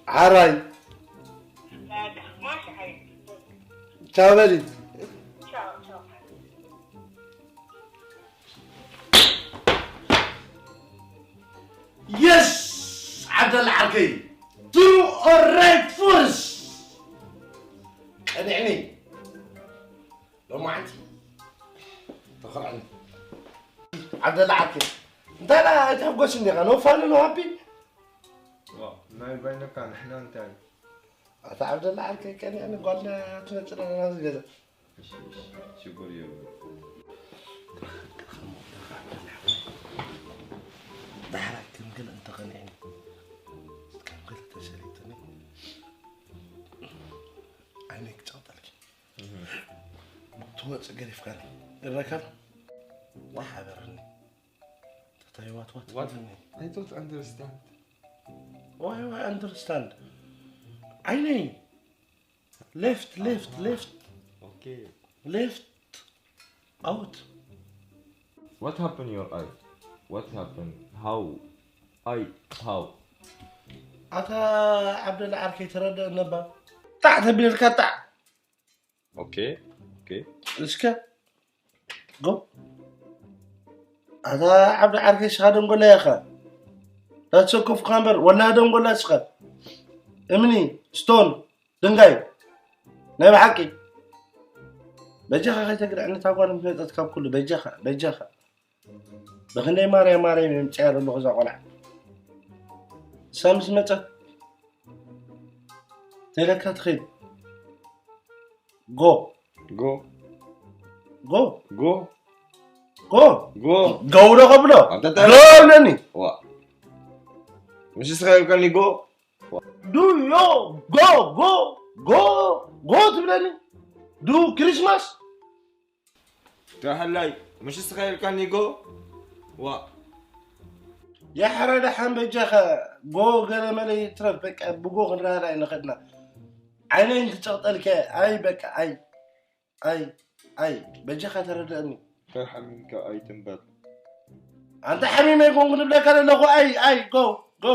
ሓራይ። ቻው በሊ። የስ! ዓብደላ ዓርከይ፣ ትሩ ኦራይት ፎርስ። ቀኒዕኒ። ሎማዓንቲ ተኸርዐኒ። ዓብደላ ዓርከይ፣ እንታይ ደኣ ኣይትሕጎስ እንዲኻ? No fun, no happy? ዋ፣ ናይ ባይነካ ንሕና እንታይ? ኣታ ዓብደላ ዓርከይ፣ ቀኒዕኒ፣ ጓልና ትመጽእ ኣለና ኣብዚ ገዛ። እሺ፣ እሺ፣ ሽጉር የብሉን። ዳሕራይ ከም ገለ እንተቐኒዕኒ፣ ከም ገለ ተሰሊጥኒ፣ ዓይነይ ክጨቕጠልኪ። እህ። ትወጽእ ገዲፍካኒ። ይረካብ? ሓበረኒ። ተታይ ዋት ዋት What? ትብለኒ። I don't understand. Why, why understand? ዓይነይ። Left, left, left. Okay. Left. Out. What happened your eye? What happened? How? I, how? ኣታ ዓብደላ ዓርከይ ተረድእ ነባ። ጣዕ ተቢልካ ጣዕ። Okay, okay. እስከ ጎ። ኣታ ዓብዲ ዓርከይ፣ ስኻ ደንጎላ ኢኻ። ዳትሰኮፍካ እምበር፣ ወላ ደንጎላ ስኻ። እምኒ፣ ስቶን፣ ድንጋይ። ናይ ብሓቂ። በጃኻ ከይተግርዐኒ እታ ጓል ምስ መጸት ካብ ኩሉ፣ በጃኻ፣ በጃኻ። ብኽንደይ ማርያ ማርያም የምጽያ ዘለኹ እዛ ቆልዓ። እሳ ምስ መጸት፣ ተይለካ ትኸይድ። ጎ። ጎ። ጎ። ጎ። ጎ። ጎ። ጎ ዶ ከብሎ? ኣንተ እንታይ ጎ ብለኒ። ዋ። ምሽ ስኻ ይብለኒ ጎ። ዱ ዮ ጎ፣ ጎ፣ ጎ፣ ጎ ትብለኒ። ዱ ክሪስማስ። ተሕላይ፣ ምሽ ስኻ ይብለኒ ጎ። ዋ። የሕረ ደሓን በጃኻ፣ ጎ ገለ መለ ይትረፍ፣ በቃ ብጎ ክንረዳዳእ ንኸድና። ዓይነይ እንትጨቕጠልከ፣ ኣይ በቃ፣ ኣይ፣ ኣይ፣ ኣይ፣ በጃኻ ተረድአኒ። እንታይ ሓሚምካ ኣይትንበር። ኣንታ ሓሚመ ይኮንኩ ንብለካ ዘለኹ፣ ኣይ፣ ኣይ፣ ጎ፣ ጎ።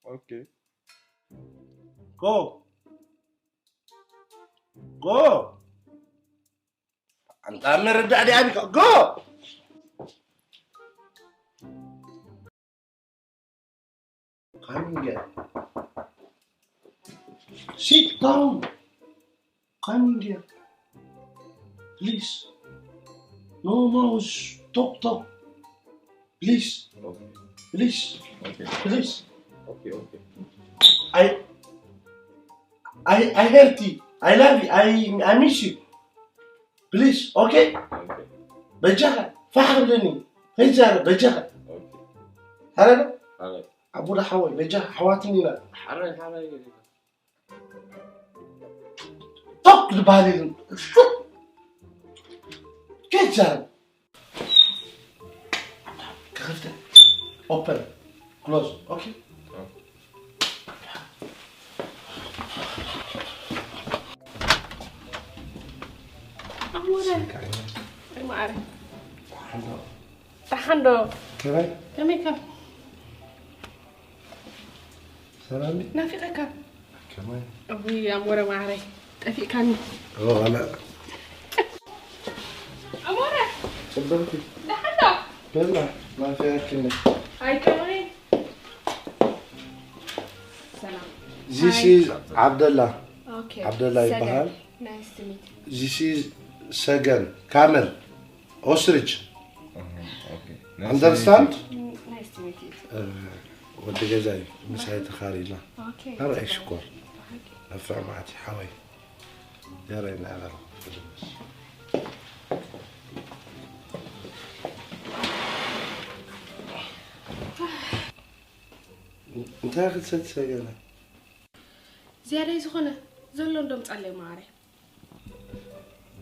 ኦኬ። ጎ። ጎ። ኣንታ ምርዳእ ዲኣ ቢካ፣ ጎ። Come in here. Sit down. Come in here. Please. No more talk, talk. Please. Okay. Please. Okay. Please. Okay, okay. I, I, I hurt you. I love you. I, I miss you. Please. Okay? Okay. በጃኻ ፋሕ ብለኒ። ከይዛረብ በጃኻ። Okay. ሓረዶ? ሓረይ። ኣቡዳ ሓወይ በጃኻ ኣሕዋትን ኢና። ሓረይ፣ ሓረይ። ቶክ ዝበሃል የለን። ሹክ! ከይዛረብ። ክኸፍተ። ኦፐን። ክሎዝ። ኦኬ? ኣሞረ። ማዕረ። ደሓን ዶ? ከመይ? ከመይ ከ? ሰላም ድዩ? ናፊቐካ። ከመይ? እውይ፣ ኣሞረ ማዕረይ፣ ጠፊእካኒ። ኦ፣ ዋላ። ኣሞረ! ጽብቕቲ። ደሓን ዶ? በላ፣ ናፊቐክኒ። ኣይ፣ ከመይ? ሰላም። This ሃይ። Is ዓብደላ። ኦኬ። ዓብደላ ሰገን። ይበሃል። Nice to meet you. This is ሰገን፣ ካመል፣ ኦስትሪች። ኣሃ፣ ኦኬ። Nice to meet you. Understand? Mm, nice to meet you too. እ፣ ወዲ ገዛ እዩ፣ ምሳይ ተኻሪና። ኦኬ። ናብራይ ሽኮር። ብሓቂ። ነፍዕ ማዕቲ ሓወይ። የረይ ናበል። እንታይ ክትሰቲ ሰገና? ዝያዳይ ዝኾነ ዘሎ እንዶ ምጻለይ ማዕረ።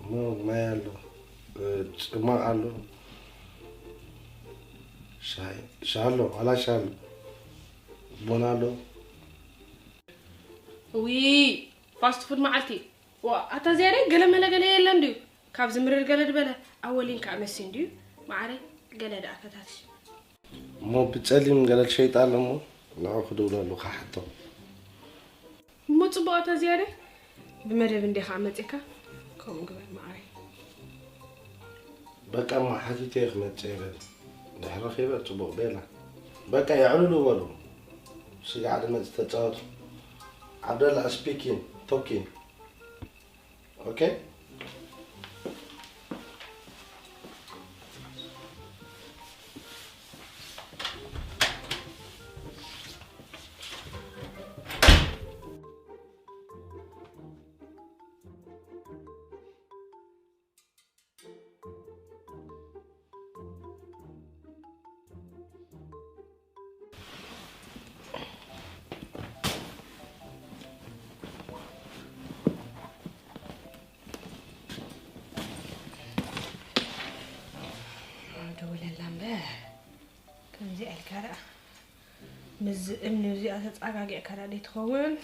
ሞ ማይ ኣሎ፣ እ፣ ጽማቕ ኣሎ፣ ሻሂ፣ ሻሂ ኣሎ፣ ዋላ ሻሂ ኣሎ፣ ቡና ኣሎ። እውይ፣ ፋስት ፉድ መዓልቲ። ዋ፣ ኣታ ዝያዳይ ገለ መለ ገለ የለን ድዩ? ካብዚ ምርር ገለ ድበለ፣ ኣወሊን ከዓ መሲን ድዩ? ማዕረ ገለ ደኣ ፈታትሽ። እሞ ብጸሊም ገለ ትሸይጣ ኣሎ እሞ? ንዑ ክድውለሉ ክሓቶ። እሞ ጽቡቕ፣ ኣታ ዝያደ ብመደብ እንዴ ኸዓ መጺእካ ከምኡ ግበር መዓረይ። በቃ እሞ ሓቲተ እየ ክመጽእ እየ በል። ድሕሪ ረኺበ ጽቡቕ ቤላ። በቃ የዕልሉ በሉ። ስጋዕ ድመጽ ተጻወቱ። ዓብደላ ስፒኪን ቶኪን። ኦኬ። ደውለላ እምበር ከምዚኣ ኢልካ ደኣ ምስዚ እምኒ እዚኣ ተጸጋጊዕካ ደኣ ደይትኸውን።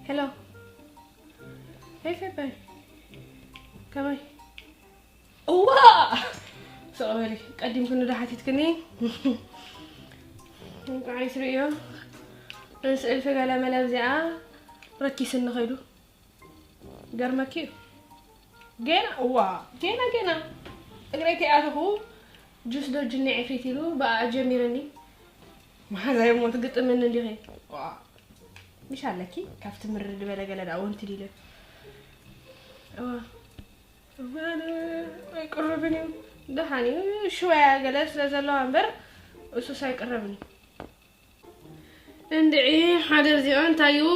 ሄሎ። ሄይ ፈበይ። ከመይ? እዋ! ስቕ በሊ። ቀዲምክኒ ዶ ሓቲትክኒ? እንቋዕ ይትርእዮ። ምስ እልፊ ገለ መለ ኣብዚኣ ረኪስኒ ኸይዱ። ገርመኪ እዩ። ጌና፣ እዋ፣ ጌና፣ ጌና። እግረይ ከይኣተኹ ጁስ ዶ ጅኒ ዕፍሪት ኢሉ ብኣ ጀሚርኒ። መሓዛይ እሞ ትግጥምኒ እንዲኺ። ዋ። ምሽ ኣለኪ፣ ካብቲ ምርር ዝበለ ገለ ደኣ ወንቲ ዲለ። እዋ። እዋን ኣይቅርብን እዩ። ደሓን እዩ። ሽወያ ገለ ስለ ዘለዋ እምበር፣ እሱስ ኣይቅረብን እዩ። እንድዒ፣ ሓደ እዚኦ እንታይ እዩ?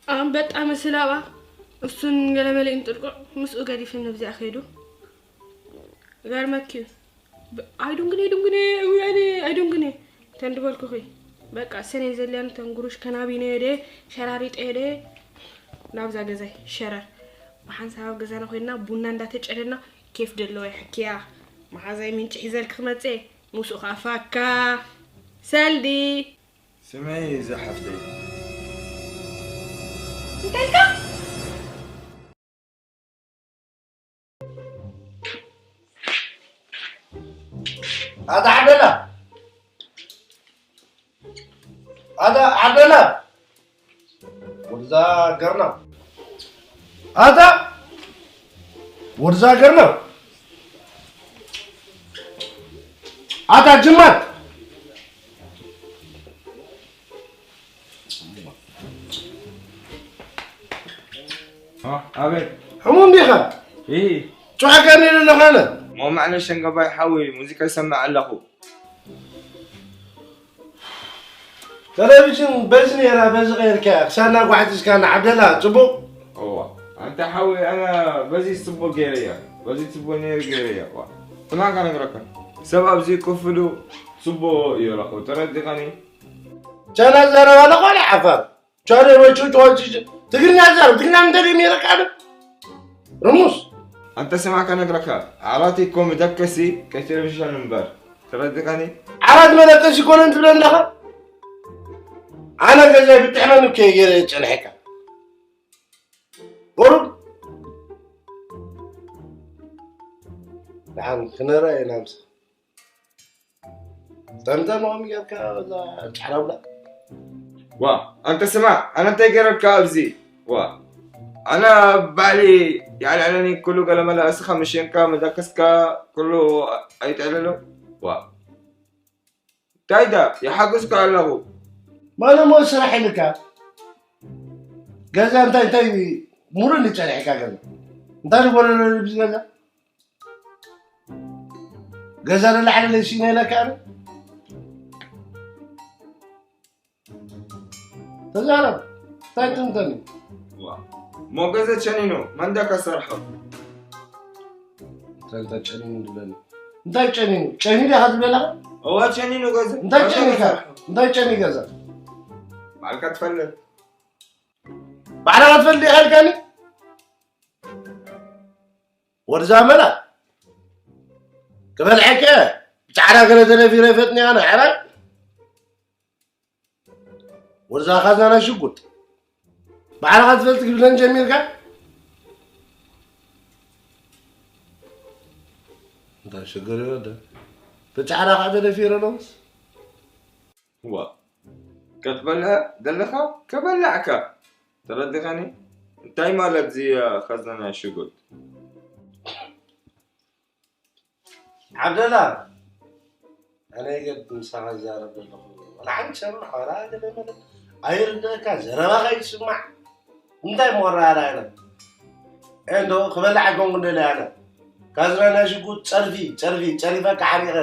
ኣንበጣ መስል ኣብኣ፣ እሱን ገለመለ እንጥልቁዕ ምስኡ ገዲፍኒ ብዚኣ ከይዱ። ገርመኪ እዩ። ብ-፣ ኣይዱንግኔ፣ ዱንግኔ፣ እውያኔ፣ ኣይዱንግኔ። ተን ድበልኩኺ። በቃ፣ ሰነይ ዘልያን ተን ጉሩሽ ከናቢነ የደ፣ ሸራሪጠ የደ፣ ናብዛ ገዛይ፣ ሸረር። ብሓንሳብ ኣብ ገዛና ኮይንና፣ ቡና እንዳተጨደና፣ ኬፍ ደለወ ይሕክያ። መሓዛይ ምንጪ ሒዘልኪ ክመጽእ፣ ምስኡ ኸኣ ፋካ። ሰልዲ። ስመይ እዛ ሓፍተይ። እንታይ ኢልካ? ኣታ ዓብደላ! ኣታ ዓብደላ! ወድዛ ገርና! ኣታ! ወድዛ ገርና! ኣታ ጅማት! አ፣ ኣቤት። ሕሙም ዲኻ? ኢሂ። ጭዋካ ነይሩ ኣለኻ ኣነ። ሞ ማዕለ ሸንገባይ ሓወይ፣ ሙዚቃ ይሰምዕ ኣለኹ። ቴሌቪዥን በዚ ነይራ፣ በዚ ቀይርካያ። ክሳና ጓሕቲ እስካ ንዓብደላ፣ ጽቡቕ? እዋ። ኣንታ ሓወይ፣ ኣነ በዚ ጽቡቕ ገይረያ። በዚ ጽቡቕ ነይሩ ገይረያ። እዋ። ትማን ከነግረካ። ሰብ ኣብዚ ክፍሉ ጽቡቕ ይረኽቡ። ተረዲኻኒ? ቻና ዘረባ ለኾነ ዓፋር። ቻነ ወይ ቹ ቹ ቹ ቹ። ትግርኛ ዘረብ፣ ትግርኛ እንተ ደም ይረቃ ዶ? ርሙስ። ኣንተ ስማ ከነግረካ፣ ዓራት እኮ መደቀሲ ከይ ቴሌቪዥን እምበር። ተረዲኻኒ? ዓራት መደቀሲ ኮነ እንትብለኒ ኣለኻ? ኣነ ገዛይ ብጥሕመን እኮ እየ ገይረ ጸንሐካ። ቁሩብ ደሓን ክንረአ ኢና ምሳኻ። ጠምጠም ኦም ጌርካ እዛ ጫሕራብላ። ዋ፣ ኣንተ ስማዕ፣ ኣነ እንታይ ገይረካ ኣብዚ? ዋ፣ ኣነ ባዕሊ የዕልዕለኒ ኩሉ ገለመለ፣ እስኻ ምሽንካ መደከስካ ኩሉ ኣይትዕልሎ። ዋ፣ እንታይ ዳ ይሓግዝካ ኣለኹ። ማለሞ ስራሕ ኢልካ ገዛ እንታይ እንታይ ሙሉእ ንጨሪሕካ ገዛ እንታይ ንጎደሎ ኣብዚ ገዛ? ገዛ ንላዕሊ ለይሲነ ኢለካ ኣነ። ተዛረብ። እንታይ ትንተን እዩ? ዋ። ሞ ገዛ ጨኒኑ፣ መን ዳ ከሰርሖ? እንታይ እንታይ ጨኒኑ ዝብለኒ? እንታይ ጨኒኑ? ጨኒኑ ኢኻ ትብለኒ? እዋ ጨኒኑ ገዛ። እንታይ መን ዳ ጨኒንካ? ከሰርሖ? እንታይ ጨኒኑ ገዛ? ባዕልካ ትፈልጥ። ባዕልኻ ትፈልጥ ኢኻ ኢልካኒ? ወድዛ መላ ክበልዐከ ብጻዕዳ ገለ ተነፊረ ፈጥኒያ ንዕራይ ወድዛ ካዝናና ሽጉጥ ባዕልኻ ትፈልጥ ክብለን ጀሚርካ? እንታይ ሽግር ይወደ? ብጫዕራ ከዓ ተደፊረ ሎምስ? ዋ፣ ክትበልዐ ዘለኻ ከበላዕካ። ተረዲኻኒ? እንታይ ማለት እዚ ኸዘና ሽጉጥ? ዓብደላ፣ ኣነ ይገድ ምሳኻ ዝዛረብ ዘለኹ፣ ወላ ሓንቲ ሰምዕ፣ ወላ ገለ መለ ኣይርደእካ፣ ዘረባኻ ይስማዕ። እንታይ ሞራ ኣራይና? እንዶ ክበላዕ ኣይኮንኩ እንደለ ኣነ። ካዝና ናይ ሽጉጥ ጸርፊ፣ ጸርፊ፣ ጸሪፈካ ሓሪቐ።